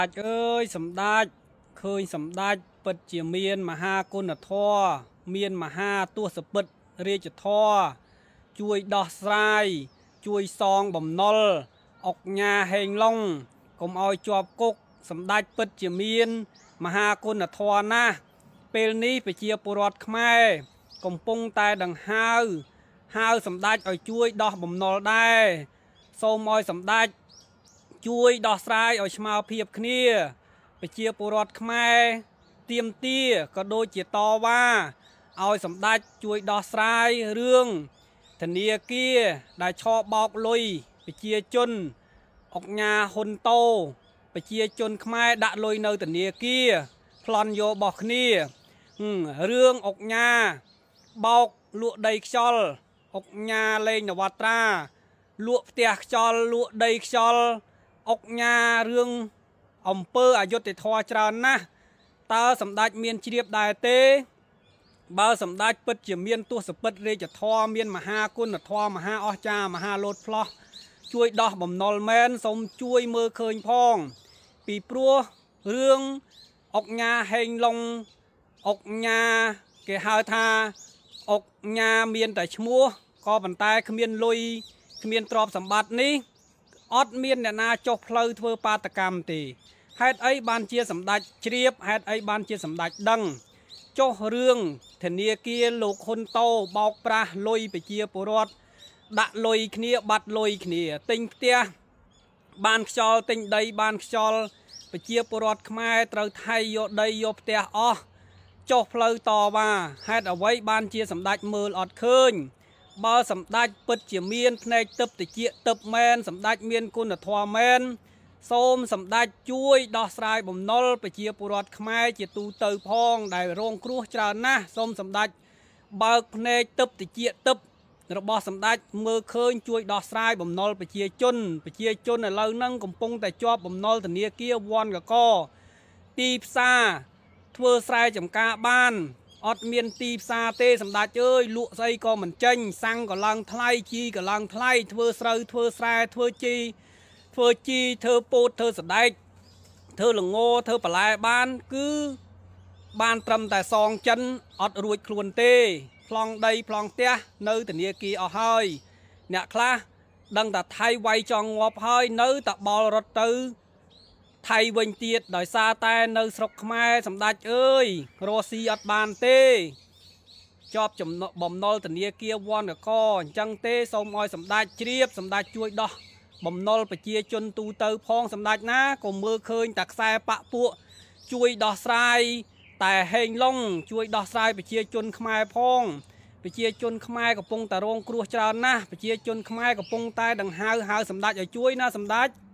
អើយសម្ដេចឃើញសម្ដេចពិតជាមានមហាគុណធម៌មានមហាទសពិតរាជធម៌ជួយដោះស្រាយជួយសងបំណុលអុកញ៉ាហេងឡុងកុំឲ្យជាប់គុកសម្ដេចពិតជាមានមហាគុណធម៌ណាស់ពេលនេះប្រជាពលរដ្ឋខ្មែរកំពុងតែដង្ហៅហៅសម្ដេចឲ្យជួយដោះបំណុលដែរសូមឲ្យសម្ដេចជួយដោះស្រាយឲ្យស្មើភាពគ្នាប្រជាពលរដ្ឋខ្មែរទាមទារក៏ដូចជាតវ៉ាឲ្យសម្ដេចជួយដោះស្រាយរឿងធនាគារដែលឆបោកលុយប្រជាជនអុកញ៉ាហ៊ុនតូប្រជាជនខ្មែរដាក់លុយនៅធនាគារប្លន់យករបស់គ្នារឿងអុកញ៉ាបោកលក់ដីខ្យល់អុកញ៉ាលេងនវត្រាលក់ផ្ទះខ្យល់លក់ដីខ្យល់អុកញ៉ារឿងអំពើអយុត្តិធម៌ច្រើនណាស់តើសម្ដេចមានជ្រាបដែរទេបើសម្ដេចពិតជាមានទសពិតរាជធម៌មានមហាគុណធម៌មហាអស្ចារ្យមហាលោតផ្លោះជួយដោះបំណុលមែនសូមជួយមើលឃើញផងពីព្រោះរឿងអុកញ៉ាហេងឡុងអុកញ៉ាគេហៅថាអុកញ៉ាមានតែឈ្មោះក៏ប៉ុន្តែគ្មានលុយគ្មានទ្រព្យសម្បត្តិនេះអត់មានអ្នកណាចុះផ្លូវធ្វើបាតកម្មទេហេតុអីបានជាសម្ដេចជ្រាបហេតុអីបានជាសម្ដេចដឹងចុះរឿងធនាគារលោកហ៊ុនតូបោកប្រាស់លុយប្រជាពលរដ្ឋដាក់លុយគ្នាបាត់លុយគ្នាទិញផ្ទះបានខ្យល់ទិញដីបានខ្យល់ប្រជាពលរដ្ឋខ្មែរត្រូវថៃយកដីយកផ្ទះអស់ចុះផ្លូវតវ៉ាហេតុអ្វីបានជាសម្ដេចមើលអត់ឃើញបើសម្ដេចពិតជាមានភ្នែកទឹកតិចទឹកមែនសម្ដេចមានគុណធម៌មែនសូមសម្ដេចជួយដោះស្រាយបំណុលប្រជាពលរដ្ឋខ្មែរជាទូទៅផងដែលរងគ្រោះច្រើនណាស់សូមសម្ដេចបើកភ្នែកទឹកតិចទឹករបស់សម្ដេចមើលឃើញជួយដោះស្រាយបំណុលប្រជាជនប្រជាជនឥឡូវហ្នឹងកំពុងតែជាប់បំណុលធនាគារវ៉ាន់កកទីផ្សារធ្វើស្រែចម្ការបានអត់មានទីផ្សារទេសម្ដេចអើយលក់ស្អីក៏មិនចេញសាំងក៏ឡើងថ្លៃជីក៏ឡើងថ្លៃធ្វើស្រូវធ្វើស្រែធ្វើជីធ្វើជីធ្វើពោតធ្វើសណ្ដែកធ្វើល្ងធ្វើបន្លែបានគឺបានត្រឹមតែសងចិនអត់រួចខ្លួនទេប្លង់ដីប្លង់ផ្ទះនៅធនាគារអស់ហើយអ្នកខ្លះដឹងតែថៃវាយចង់ងាប់ហើយនៅតែបល់រត់ទៅថៃវិញទៀតដោយសារតែនៅស្រុកខ្មែរសម្ដេចអើយរស់ស៊ីអត់បានទេជាប់ចំណបំណុលធនាគារវណ្ណកអញ្ចឹងទេសូមឲ្យសម្ដេចជ្រាបសម្ដេចជួយដោះបំណុលប្រជាជនទូទៅផងសម្ដេចណាកុំមើលឃើញតែខ្សែបាក់ពួកជួយដោះស្រាយតែហេងឡុងជួយដោះស្រាយប្រជាជនខ្មែរផងប្រជាជនខ្មែរកំពុងតែរងគ្រោះច្រើនណាស់ប្រជាជនខ្មែរកំពុងតែដង្ហៅហៅសម្ដេចឲ្យជួយណាសម្ដេច។